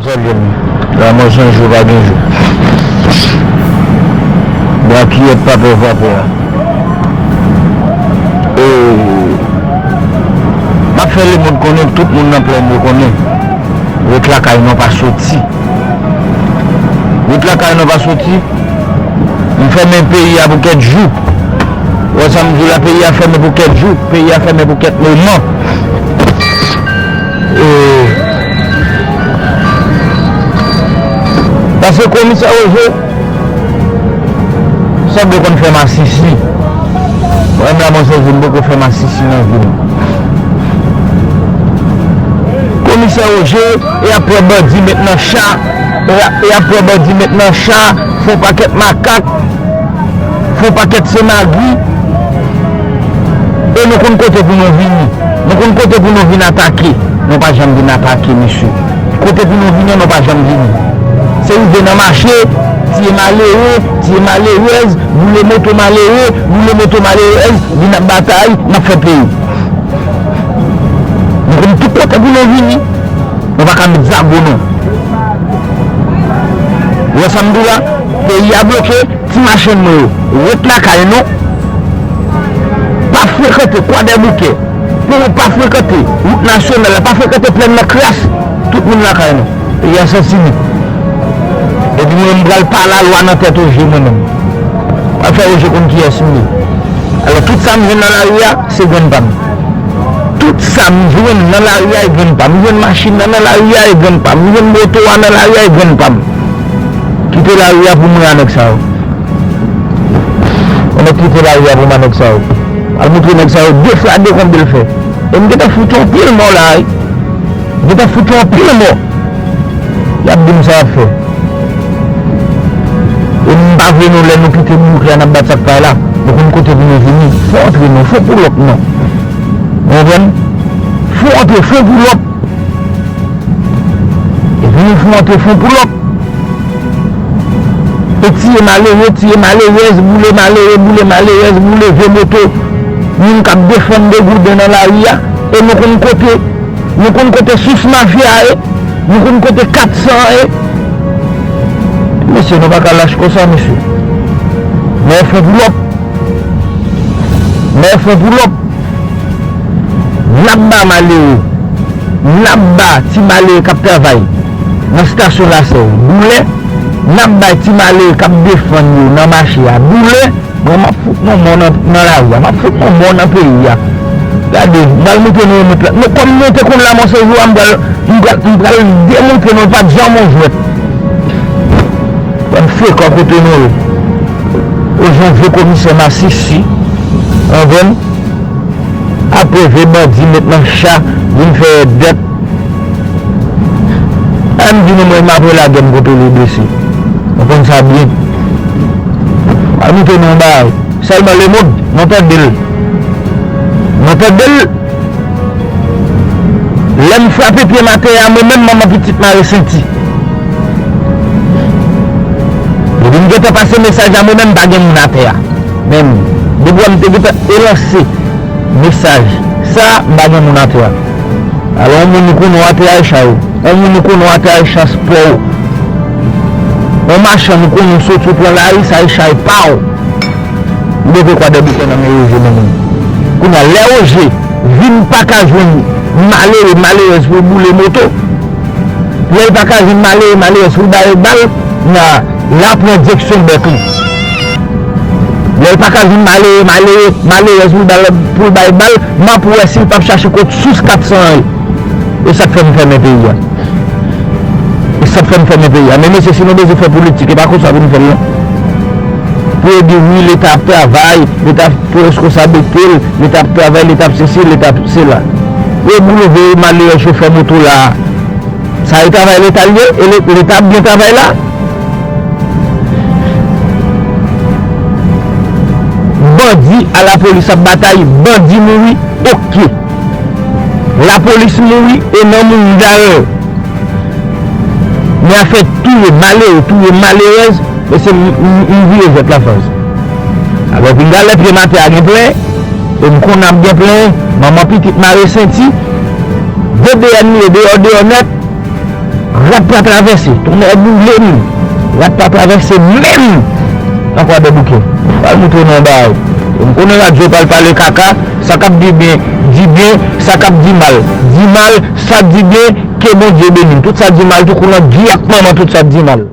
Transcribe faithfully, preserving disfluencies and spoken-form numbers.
Lamò san jou pa gen jou. Bwa kiyèt pa pè vapè a. E, m ap fè lemonn konnen, tout moun nan Plèn yo konnen. Ret lakay nou pa soti. Ret lakay nou pa soti. M fèmen peyi a pou kèk jou. Ou wè sa m di w la, peyi a fèmen pou kèk jou, peyi a fèmen pou kèk moman. E, paske Komisè Roger sanble konn fè masisi. Mwen menm la, mwen se vin poko fè masisi nan vi m. Komisè Roger, e apre bandi met nan cha, e ap, e apre bandi met nan cha, fè yon pakèt makak, fè yon pakèt semagri, e nou konn kote pou nou vini. Nou konn kote pou nou vin atake. Nou pa janm vin atake, mesye. Kote pou nou vini, nou pa janm vini. Se rive nan mache, tiye malere, tiye malerèz, boule moto malere, boule moto malerèz, vin ap batay, n ap fè peyi. Nou konn tout kote pou nou vini. Nou pa ka met zago, non. Ou wè sa m di w la? Peyi a bloke, ti machann mwen yo, ret lakay nou. Pa frekante Kwadèboukè. Pou nou pa frekante wout nasyonal la, pa frekante Plèn nan kras. Tout moun lakay nou. Peyi a santi li. Epi mwen menm, m pral pa lalwa nan tèt Roger mwen menm. Mwen fè Roger konn kiyès m ye. Alò, tout sa m jwenn nan lari a, se grenn pa m. Tout sa m jwenn nan lari a, e grenn pa m. M jwenn machin nan nan lari a, e grenn pa m. M jwenn moto a nan lari a, e grenn pa m. Kite lari a pou mwen a nèg sa yo. Ou mèt kite lari a pou mwen a nèg sa yo. Al moutre nèg sa yo de fwa de konbyen l fè. E m gentan fout yon pil mò la, wi. M gentan fout yon pil mò. Y ap di m sa y ap fè. E m pa vle nou, lè nou kite bouk la, n ap bat sa k pa la. Nou konn kote pou nou vini. Fò antre non, fò pou lòt non. Ou konprann? Fò antre, fò pou lòt. Epi nou fè yon te fon pou lòt. E tiye malere, tiye malerèz, boule malere, boule malerèz, boule vye moto moun k ap defann de gouden nan lari a. E nou konn kote, nou konn kote sous mafya a ye, nou konn kote kat san an ye. Mesye, nou pa ka lach konsa, mesye. Mè fon pou lòt. Mè fon pou lòt. N ap ba malere, n ap ba ti malere k ap travay nan estasyon Lasèl doulè, n ap bay ti malere k ap defann yo nan mache a doulè. Mwen, m ap fout nou mò nan, nan lari a, m ap fout nou mò nan peyi a. Gade, m pral montre nou yon lòt la. Nou, kòm nou te konn Lamò san jou a, m pral, m pral, m pral demontre nou l pa t janm yon jwèt. Bann frekan kote nou ye. Ou jwenn vye komisè masisi, anvè m. Apre vye bandi met nan cha, vin fè dèt. Ann di nou mwen m apre lagè m kote li blese. Nou konn sa byen. Ann montre nou yon bagay. Sèlman lemonn, nou tande l. Nou tande l. Lè m frape pye m atè a, mwen menm manman pitit mare senti. Depi m gentan pase mesaj la, mwen menm m pa gen moun atè a. Men depi w wè m te gentan elanse mesaj sa, m pa gen moun atè a. Alò, yon moun ou konnen w atè a e chay ou. Yon moun ou konnen w atè a e chans pa w. Yon machann ou konnen w soti w pran lari, sa e chay pa w. M leve Kwadèboukè nan men Roger mwen menm. Kounye a, lè Roger vin pa ka jwenn malere, malerèz pou l boule moto, lè l pa ka jwenn malere, malerèz pou l ba yo bal, nan la pran direksyon bèk li. Lè l pa ka jwenn malere, malere, malerèz pou l ba l, pou l ba yo bal, m ap wè si l p ap chache kot sous kat san an ye. E sa k fè m fèmen peyi a. E sa k fè m fèmen peyi a. Men mesye, si nou bezwen fè politik, e pa konsa pou nou fè l non. Pou yo di wi, Leta ap travay, Leta ap pran reskonsablite l, Leta ap travay, Leta ap sesi, Leta ap sela. Yo boule vye malerèz chofè moto la. Sa e travay Leta l ye? E Le-, Leta ap byen travay la? Bandi a lapolis ap batay, bandi mouri, oke. Lapolis mouri e nan mouri dayè. Men afè touye malere, touye malerèz, mesye, m, m, m vire vèt lafaz. Alò, pinga lè pye m atè a gen plen, e m konnen ap gen plen, manman pitit mare senti, de B N li ye, deyò, deyò nèt, Rat pa travèse, tonnè boule m. Rat pa travèse menm nan Kwadèbouke. Pral moutre nou yon bagay. M konnen radyo pral pale kaka, sa k ap di byen, di byen, sa k ap di mal, di mal, sa di byen, ke Bondye beni m. Tout sa di mal, tou kou nan gi ak manman, tout sa di mal.